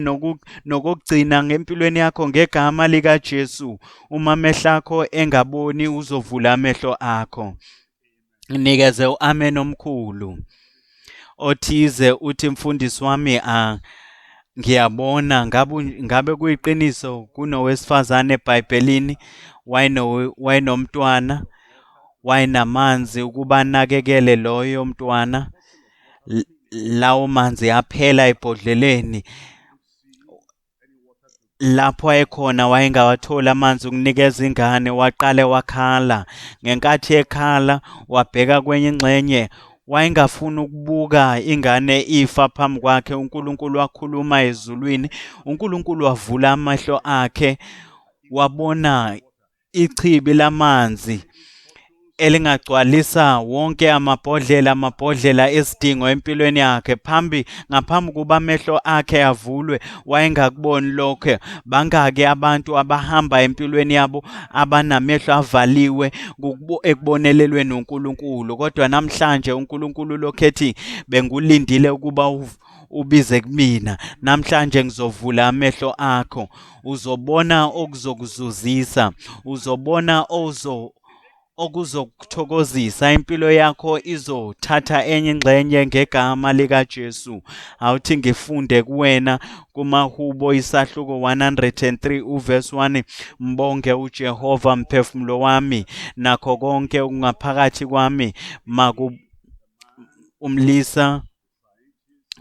nokugcina ngempilweni yakho ngegama likaJesu. Uma amehlo akho engaboni, uzovula amehlo akho. Nikeze u-amen omkhulu. Othize uthi mfundisi wami, ngiyabona ngabe kuyiqiniso kunowesifazane eBhayibhelini wayenomntwana, wayenamanzi ukuba anakekele loyo mntwana. Lawo manzi aphela ebhodleleni. Lapho ayekhona wayengawatholi amanzi ukunikeza ingane, waqale wakhala. Ngenkathi ekhala wabheka kwenye ingxenye, wayengafuni ukubuka ingane ifa phambi kwakhe. uNkulunkulu wakhuluma ezulwini, uNkulunkulu wavula amehlo akhe, wabona ichibi lamanzi elingagcwalisa wonke amabhodlela esidingo empilweni yakhe. Ngaphambi kuba amehlo akhe avulwe wayengakuboni lokho. Bangaki abantu abahamba empilweni yabo abanamehlo avaliwe ekubonelelweni uNkulunkulu? Kodwa namhlanje uNkulunkulu lokhu ethi bengulindile ukuba ubize kumina. Namhlanje ngizovula amehlo akho, uzobona okuzokuzuzisa, uzobona okuzokuthokozisa, impilo yakho izothatha enye ingxenye ngegama likaJesu. Awuthi ngifunde kuwena kumaHubo isahluko 103 uverse 1. Mbonge uJehova mphefumulo wami, nakho konke okungaphakathi kwami. Maku umlisa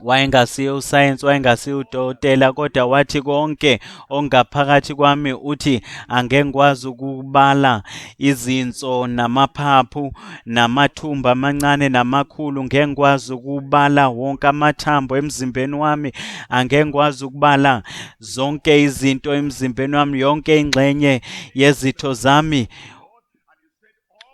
wayengasiye usayensi, wayengasiye udokotela, kodwa wathi konke okungaphakathi kwami, uthi angeke ngikwazi ukubala izinso namaphaphu namathumba amancane namakhulu, ngeke ngikwazi ukubala wonke amathambo emzimbeni wami, angeke ngikwazi ukubala zonke izinto emzimbeni wami, yonke ingxenye yezitho zami.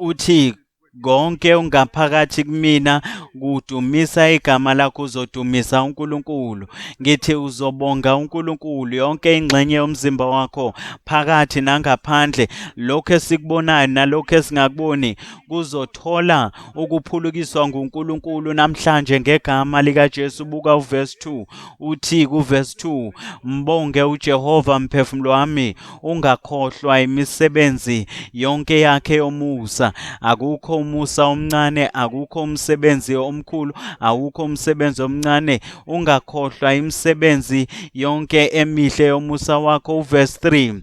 Uthi konke okungaphakathi kumina kudumisa igama lakho. Uzodumisa uNkulunkulu, ngithi uzobonga uNkulunkulu. Yonke ingxenye yomzimba wakho phakathi nangaphandle, lokho esikubonayo nalokho esingakuboni, kuzothola ukuphulukiswa nguNkulunkulu namhlanje ngegama likaJesu. Buka uverse 2, uthi kuverse 2, mbonge uJehova mphefumulo wami, ungakhohlwa imisebenzi yonke yakhe yomusa. Akukho umusa omncane, akukho umsebenzi omkhulu, awukho umsebenzi omncane. Ungakhohlwa imisebenzi yonke emihle yomusa wakho. Uverse 3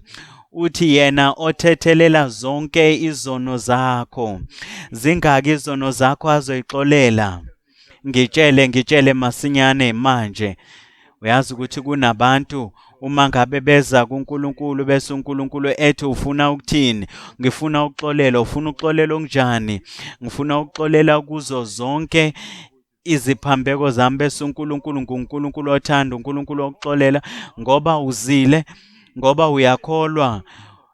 uthi yena othethelela zonke izono zakho. Zingaki izono zakho azoyixolela? Ngitshele, ngitshele masinyane manje. Uyazi ukuthi kunabantu uma ngabe beza kuNkulunkulu bese uNkulunkulu ethi ufuna ukuthini? Ngifuna ukuxolela. Ufuna ukuxolela okunjani? Ngifuna ukuxolela kuzo zonke iziphambeko zami. Bese uNkulunkulu nguNkulunkulu othanda, uNkulunkulu okuxolela, ngoba uzile, ngoba uyakholwa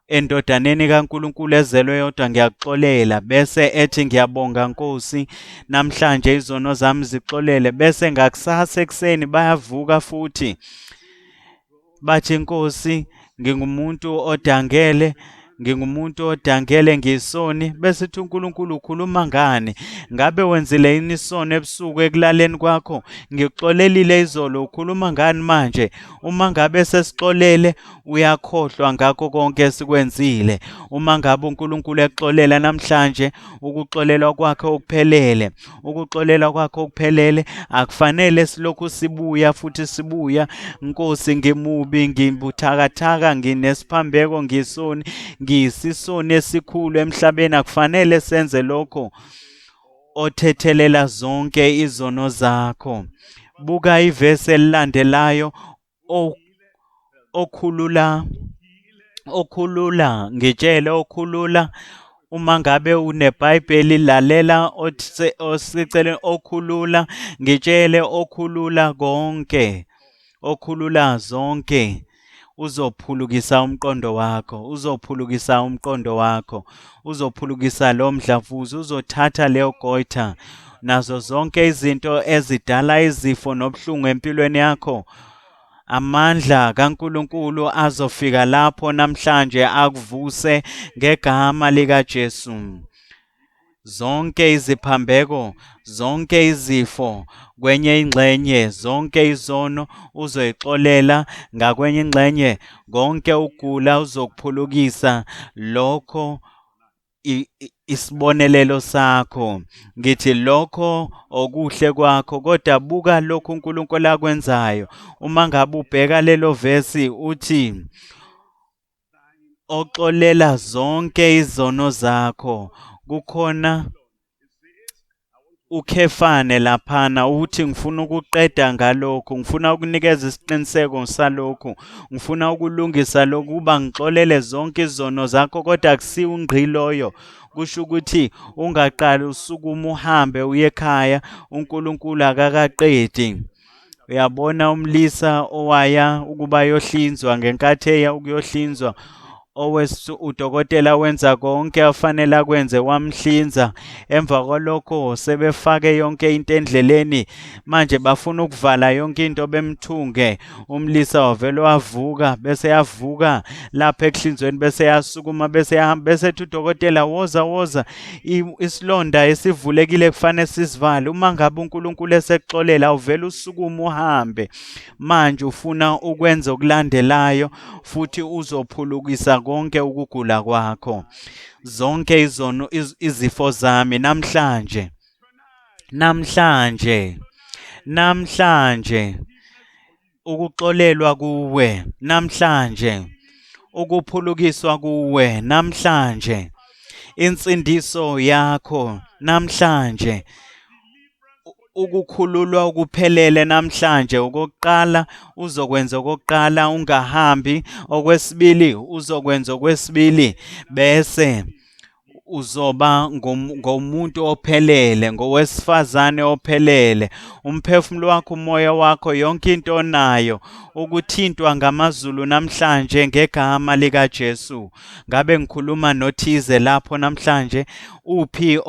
endodaneni kaNkulunkulu ezelwe yodwa, ngiyakuxolela. Bese ethi ngiyabonga Nkosi, namhlanje izono zami zixolele. Bese ngakusasa ekuseni bayavuka futhi bathi Nkosi, ngingumuntu odangele, ngingumuntu odangele, ngiyisoni. Bese ithi uNkulunkulu ukhuluma ngani? Ngabe wenzile yini isono ebusuku ekulaleni kwakho? Ngikuxolelile izolo, ukhuluma ngani manje? Uma ngabe sesixolele, uyakhohlwa ngakho konke esikwenzile. Uma ngabe uNkulunkulu exolela namhlanje, ukuxolelwa kwakhe okuphelele, ukuxolelwa kwakhe okuphelele, akufanele silokhu sibuya futhi sibuya. Nkosi, ngimubi, ngibuthakathaka, nginesiphambeko, ngisoni, ngiyisisoni esikhulu emhlabeni. Akufanele senze lokho. Othethelela zonke izono zakho. Buka ivesi elilandelayo, okhulula, okhulula, ngitshele okhulula. Uma ngabe uneBhayibheli lalela osicele okhulula, ngitshele okhulula konke, okhulula zonke. Uzophulukisa umqondo wakho, uzophulukisa umqondo wakho, uzophulukisa lo mdlavuza, uzothatha leyo goiter nazo zonke izinto ezidala izifo nobuhlungu empilweni yakho. Amandla kaNkulunkulu azofika lapho namhlanje akuvuse ngegama likaJesu. Zonke iziphambeko, zonke izifo, kwenye ingxenye zonke izono uzoyixolela, ngakwenye ingxenye konke ukugula uzokuphulukisa. Lokho isibonelelo sakho, ngithi lokho okuhle kwakho. Kodwa buka lokhu uNkulunkulu akwenzayo. Uma ngabe ubheka lelo vesi, uthi oxolela zonke izono zakho. Kukhona ukhefane laphana, uthi ngifuna ukuqeda ngalokhu, ngifuna ukunikeza isiqiniseko salokhu, ngifuna ukulungisa lokhu, kuba ngixolele zonke izono zakho. Kodwa akusiwo ungqi loyo. Kusho ukuthi ungaqali usukume uhambe uye ekhaya, uNkulunkulu akakaqedi. Uyabona umlisa owaya ukuba ayohlinzwa, ngenkathi eya ukuyohlinzwa, udokotela wenza konke afanele akwenze, wamhlinza. Emva kwalokho sebefake yonke into endleleni, manje bafuna ukuvala yonke into bemthunge. Umlisa wavele wavuka, bese yavuka lapha ekuhlinzweni, bese yasukuma, bese yahamba, bese ethi udokotela woza woza, isilonda esivulekile kufanele sisivale. Uma ngabe uNkulunkulu esekuxolela, uvele usukume uhambe. Manje ufuna ukwenza okulandelayo, futhi uzophulukisa konke ukugula kwakho, zonke izono, izifo zami namhlanje, namhlanje, namhlanje, ukuxolelwa kuwe namhlanje, ukuphulukiswa kuwe namhlanje, insindiso yakho namhlanje, ukukhululwa okuphelele namhlanje. Okokuqala uzokwenza okokuqala, ungahambi. Okwesibili uzokwenza okwesibili, bese uzoba ngomuntu ophelele, ngowesifazane ophelele. Umphefumulo wakho, umoya wakho, yonke into onayo ukuthintwa ngamazulu namhlanje ngegama likaJesu. Ngabe ngikhuluma nothize lapho namhlanje? Uphi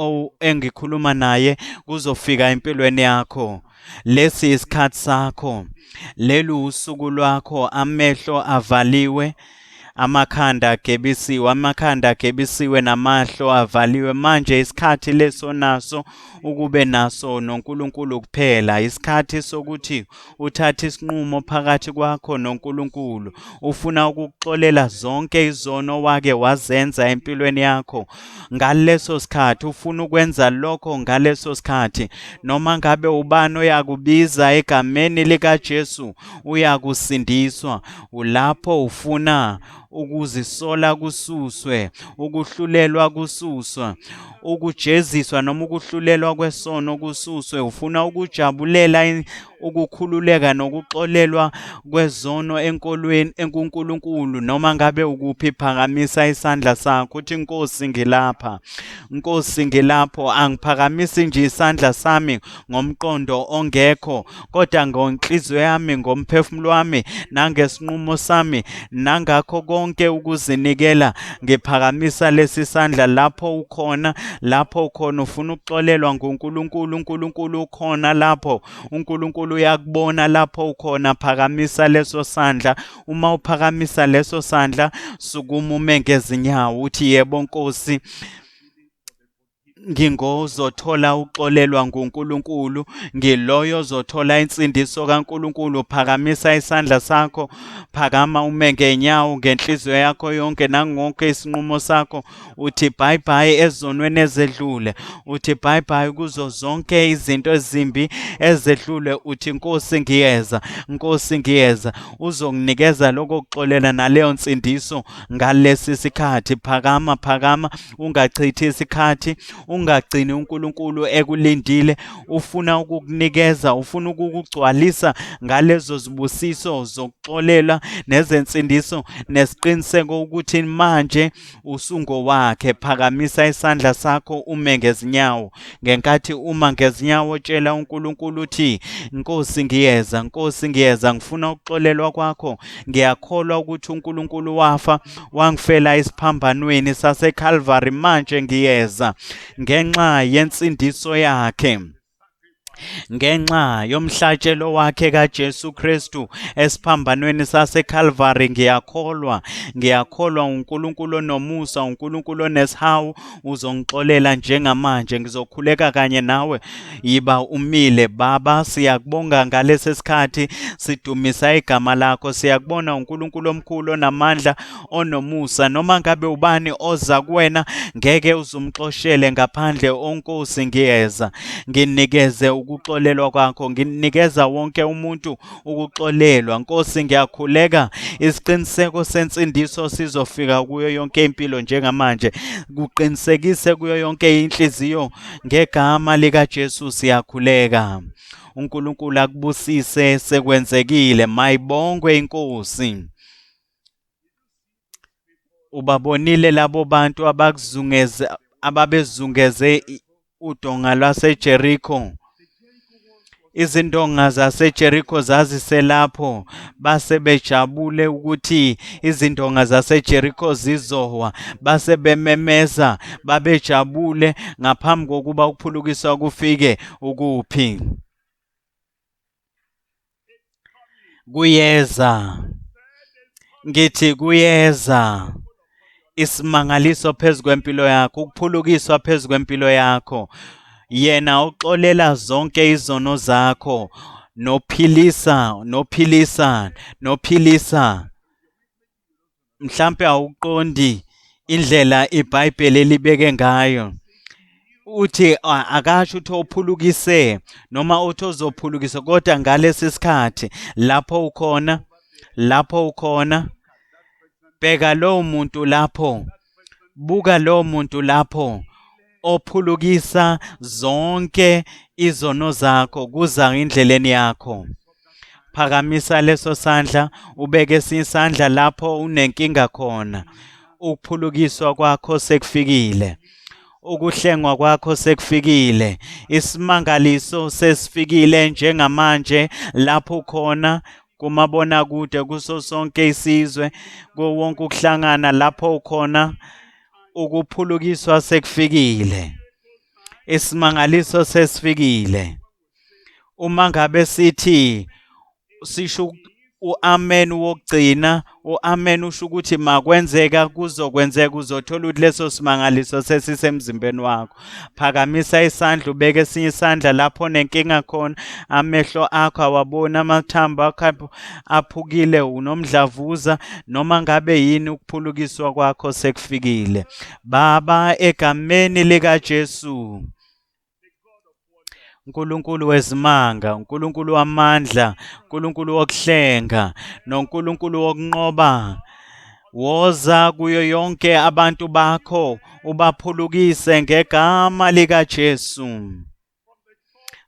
engikhuluma naye? Kuzofika empilweni yakho. Lesi isikhathi sakho, lelu usuku lwakho. Amehlo avaliwe, amakhanda agebisiwe, amakhanda agebisiwe namahlo avaliwe. Manje isikhathi leso naso ukube naso noNkulunkulu kuphela, isikhathi sokuthi uthathe isinqumo phakathi kwakho noNkulunkulu. Ufuna ukukuxolela zonke izono wake wazenza empilweni yakho ngaleso sikhathi. Ufuna ukwenza lokho ngaleso sikhathi. Noma ngabe ubani oyakubiza egameni likaJesu uyakusindiswa. Ulapho ufuna ukuzisola kususwe, ukuhlulelwa kususwe, ukujeziswa noma ukuhlulelwa kwesono kususwe. Ufuna ukujabulela ukukhululeka nokuxolelwa kwezono enkolweni enkuNkulunkulu. Noma ngabe ukuphi, phakamisa isandla sakho uthi, Nkosi ngilapha, Nkosi ngilapho. Angiphakamisi nje isandla sami ngomqondo ongekho, kodwa ngenhliziyo yami, ngomphefumulo wami, nangesinqumo sami, nangakho konke ukuzinikela, ngiphakamisa lesi sandla. Lapho ukhona, lapho ukhona ufuna ukuxolelwa nguNkulunkulu, uNkulunkulu ukhona lapho, uNkulunkulu uyakubona lapho ukhona. Phakamisa leso sandla. Uma uphakamisa leso sandla, sukuma ume ngezinyawo uthi, yebo Nkosi, ngingozothola uxolelwa nguNkulunkulu, ngiloyo ozothola insindiso kaNkulunkulu. Phakamisa isandla sakho, phakama ume ngenyawo ngenhliziyo yakho yonke nangonke isinqumo sakho, uthi bye bye ezonweni ezedlule, uthi bye bye kuzo zonke izinto ezimbi ezedlule, uthi Nkosi ngiyeza, Nkosi ngiyeza. Uzonginikeza lokho kuxolela naleyo nsindiso ngalesi sikhathi. Phakama, phakama, ungachithi isikhathi, ungagcini uNkulunkulu ekulindile. Ufuna ukukunikeza, ufuna ukukugcwalisa ngalezo zibusiso zokuxolela nezensindiso nesiqiniseko ukuthi manje usungowakhe. Phakamisa isandla sakho ume ngezinyawo. Ngenkathi uma ngezinyawo, tshela uNkulunkulu uthi, Nkosi ngiyeza, Nkosi ngiyeza, ngifuna ukuxolelwa kwakho. Ngiyakholwa ukuthi uNkulunkulu wafa wangifela esiphambanweni saseCalvary. Manje ngiyeza ngenxa yensindiso yakhe, ngenxa yomhlatshelo wakhe kaJesu Kristu esiphambanweni saseCalvary. Ngiyakholwa, ngiyakholwa uNkulunkulu onomusa, uNkulunkulu onesihawu uzongixolela njengamanje. Ngizokhuleka kanye nawe, yiba umile. Baba, siyakubonga ngalesi sikhathi, sidumisa igama lakho. Siyakubona uNkulunkulu omkhulu, onamandla, onomusa. Noma ngabe ubani oza kuwena, ngeke uzumxoshele ngaphandle. ONkosi, ngiyeza, nginikeze ukuxolelwa kwakho, nginikeza wonke umuntu ukuxolelwa. Nkosi, ngiyakhuleka isiqiniseko sensindiso sizofika kuyo yonke impilo njengamanje, kuqinisekise kuyo yonke inhliziyo ngegama likaJesu siyakhuleka. uNkulunkulu akubusise, sekwenzekile. Mayibongwe iNkosi. Ubabonile labo bantu abakuzungeze, ababezungeze udonga lwaseJeriko? Izindonga zaseJeriko zaziselapho, base bejabule ukuthi izindonga zaseJeriko zizowa, base bememeza, babejabule ngaphambi kokuba ukuphulukiswa kufike. Ukuphi? Kuyeza, ngithi kuyeza isimangaliso phezu kwempilo yakho, ukuphulukiswa phezu kwempilo yakho. Yena uxolela zonke izono zakho, nophilisa, nophilisa, nophilisa. Mhlampe awuqondi indlela iBhayibheli elibeke ngayo. Uthi akasho ukuthi ophulukise noma uthi ozophulukisa, kodwa ngalesi sikhathi lapho ukhona, lapho ukhona, bheka lowo muntu lapho, buka lowo muntu lapho ophulukisa zonke izono zakho kuza endleleni yakho. Phakamisa leso sandla, ubeke esinye isandla lapho unenkinga khona. Ukuphulukiswa kwakho sekufikile, ukuhlengwa kwakho sekufikile, isimangaliso sesifikile njengamanje lapho khona kumabonakude kuso sonke isizwe, kuwo wonke ukuhlangana lapho khona, ukuphulukiswa sekufikile, isimangaliso sesifikile. Uma ngabe sithi sisho u-amen wokugcina, u-amen usho ukuthi makwenzeka kuzokwenzeka, uzothola ukuthi leso simangaliso sesisemzimbeni wakho. Phakamisa isandla, ubeke esinye isandla lapho onenkinga khona. Amehlo akho awaboni, amathambo akho aphukile, unomdlavuza, noma ngabe yini, ukuphulukiswa kwakho sekufikile. Baba, egameni likaJesu, uNkulunkulu wezimanga, uNkulunkulu wamandla, uNkulunkulu wokuhlenga noNkulunkulu wokunqoba, woza kuyo yonke abantu bakho ubaphulukise ngegama likaJesu.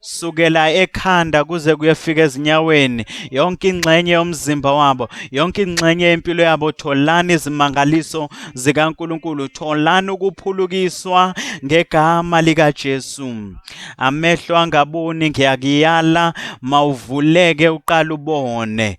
Sukela ekhanda kuze kuyefika ezinyaweni, yonke ingxenye yomzimba wabo, yonke ingxenye yempilo yabo, tholani izimangaliso zikaNkulunkulu, tholani ukuphulukiswa ngegama likaJesu. Amehlo angaboni ngiyakuyala, mawuvuleke uqale ubone.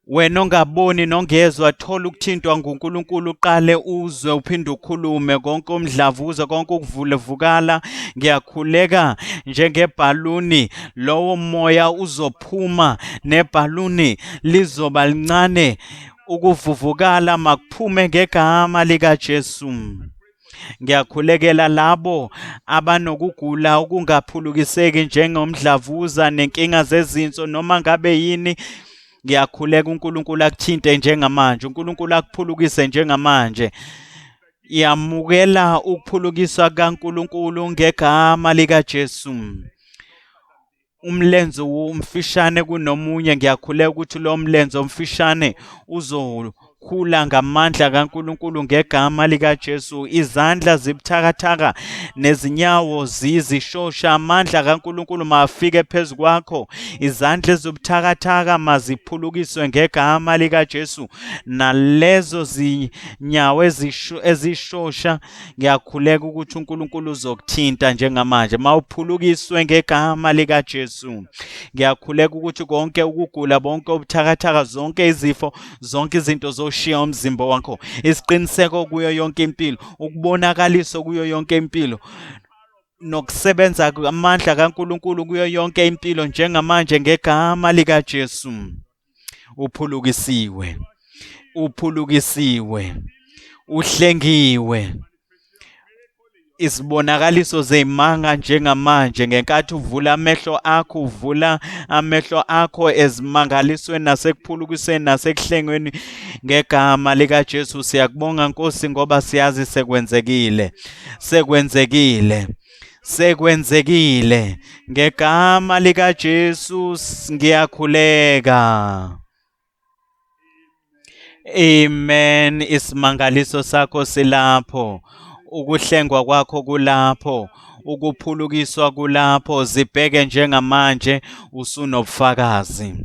Wena ongaboni nongezwa, thola ukuthintwa nguNkulunkulu, uqale uzwe uphinde ukhulume. Konke umdlavuza, konke ukuvulevukala, ngiyakhuleka njengebhaluni, lowo moya uzophuma nebhaluni lizoba lincane. Ukuvuvukala makuphume ngegama likaJesu. Ngiyakhulekela labo abanokugula okungaphulukiseki njengomdlavuza nenkinga zezinso noma ngabe yini. Ngiyakhuleka uNkulunkulu akuthinte njengamanje, uNkulunkulu akuphulukise njengamanje. Yamukela ukuphulukiswa kaNkulunkulu ngegama likaJesu. Umlenze umfishane kunomunye, ngiyakhuleka ukuthi lo mlenze omfishane uzokhula ngamandla kaNkulunkulu ngegama likaJesu. Izandla zibuthakathaka nezinyawo zizishosha, amandla kaNkulunkulu mafike phezu kwakho. Izandla ezibuthakathaka maziphulukiswe ngegama likaJesu, nalezo zinyawo ezishosha ngiyakhuleka ukuthi uNkulunkulu uzokuthinta njengamanje, mawuphulukiswe ngegama likaJesu. Ngiyakhuleka ukuthi konke ukugula, bonke ubuthakathaka, zonke izifo, zonke izinto zoshiya umzimba wakho. Isiqiniseko kuyo yonke impilo, ukubonakaliswa kuyo yonke impilo, nokusebenza amandla kaNkulunkulu kuyo yonke impilo njengamanje ngegama likaJesu. Uphulukisiwe, uphulukisiwe, uhlengiwe. Izibonakaliso zeyimanga njengamanje, ngenkathi uvula amehlo akho, uvula amehlo akho ezimangalisweni nasekuphulukisweni nasekuhlengweni ngegama likaJesu. Siyakubonga Nkosi, ngoba siyazi sekwenzekile, sekwenzekile, sekwenzekile. Ngegama likaJesu ngiyakhuleka. Amen. Isimangaliso sakho silapho, ukuhlengwa kwakho kulapho, ukuphulukiswa kulapho. Zibheke njengamanje usunobufakazi.